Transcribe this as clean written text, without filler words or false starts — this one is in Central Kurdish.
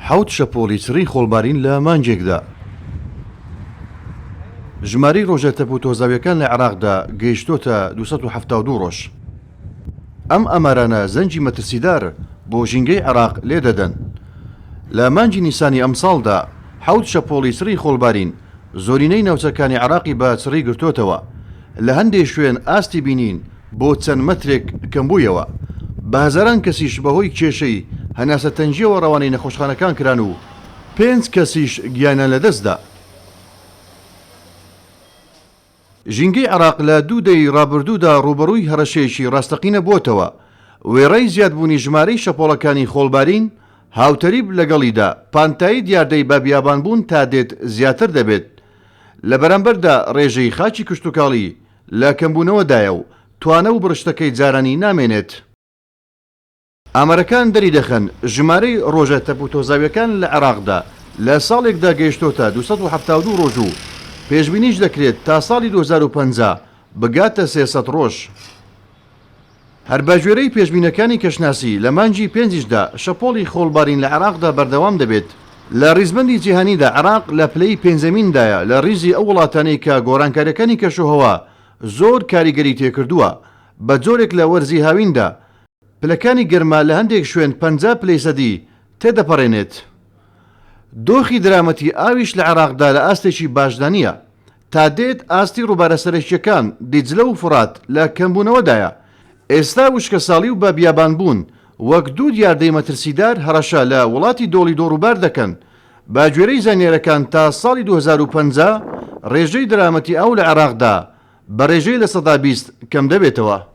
حەوت شەپۆڵی چڕی خۆڵبارین لە مانگێکدا. ژمارەی ڕۆژە تەپوتۆزاوییەکان لە عێراقدا گەیشتۆتە 272 ڕۆژ. ئەم ئامارانە زەنگی مەترسیدار بۆ ژینگەی عێراق لێدەدەن. لە مانگی نیسانی ئەمساڵدا حەوت شەپۆڵی چڕی خۆڵبارین زۆرینەی ناوچەکانی عێراقی بە چڕی گرتۆتەوە، لە هەندێ شوێن ئاستی بینین بۆ چەند مەترێک کەمبوویەوە، بە هەزاران کەسیش بەهۆی کێشەی هەناسەتەنگییەوە ڕەوانەی نەخۆشخانەکان کران و پێنج کەسیش گیانیان لەدەستدا. ژینگەی عێراق لە دوو دەیەی ڕابردوودا ڕووبەڕووی هەڕەشەیەکی ڕاستەقینە بووەتەوە، وێڕای زیادبوونی ژمارەی شەپۆڵەکانی خۆڵبارین، هاوتەریب لەگەڵیدا پانتایی دیاردەی بەبیابانبوون تا دێت زیاتر دەبێت، لە بەرامبەردا ڕێژەی خاکی کشتوکاڵی لە کەمبوونەوەدایە و توانا و بڕشتەکەی جارانی نامێنێت. ئامارەکان دەریدەخەن ژمارەی ڕۆژە تەپوتۆزاوییەکان لە عێراقدا لە ساڵێکدا گەیشتۆتە 272 ڕۆژ و پێشبینیش دەکرێت تا ساڵی 2050 بگاتە 300 ڕۆژ. هەر بەگوێرەی پێشبینەکانی کەشناسی لە مانگی پێنجیشدا شەپۆڵی خۆڵبارین لە عێراقدا بەردەوام دەبێت، لە ڕیزبەندی جیهانیدا عێراق لە پلەی پێنجەمیندایە لە ڕیزی ئەو وڵاتانەی کە گۆڕانکارییەکانی کەشوهەوا زۆر کاریگەری تێکردووە بە جۆرێک لە وەرزی هاویندا پلەکانی گەرما لە هەندێک شوێن 50 پلەی سەدی تێدەپەڕێنێت. دۆخی درامەتی ئاویش لە عێراقدا لە ئاستێکی باشدا نییە. تا دێت ئاستی ڕووبارە سەرەکییەکان دیجلە و فوڕات لە کەمبوونەوەدایە. ئێستا وشکەساڵی و بە بیابانبوون وەک دوو دیاردەی مەترسیدار هەڕەشە لە وڵاتی دۆڵی دۆڕووبار دەکەن. بە گوێرەی زانیارەکان تا ساڵی 2050 ڕێژەی دەرامەتی ئاو لە عێراقدا بە ڕێژەی 20% کەمدەبێتەوە.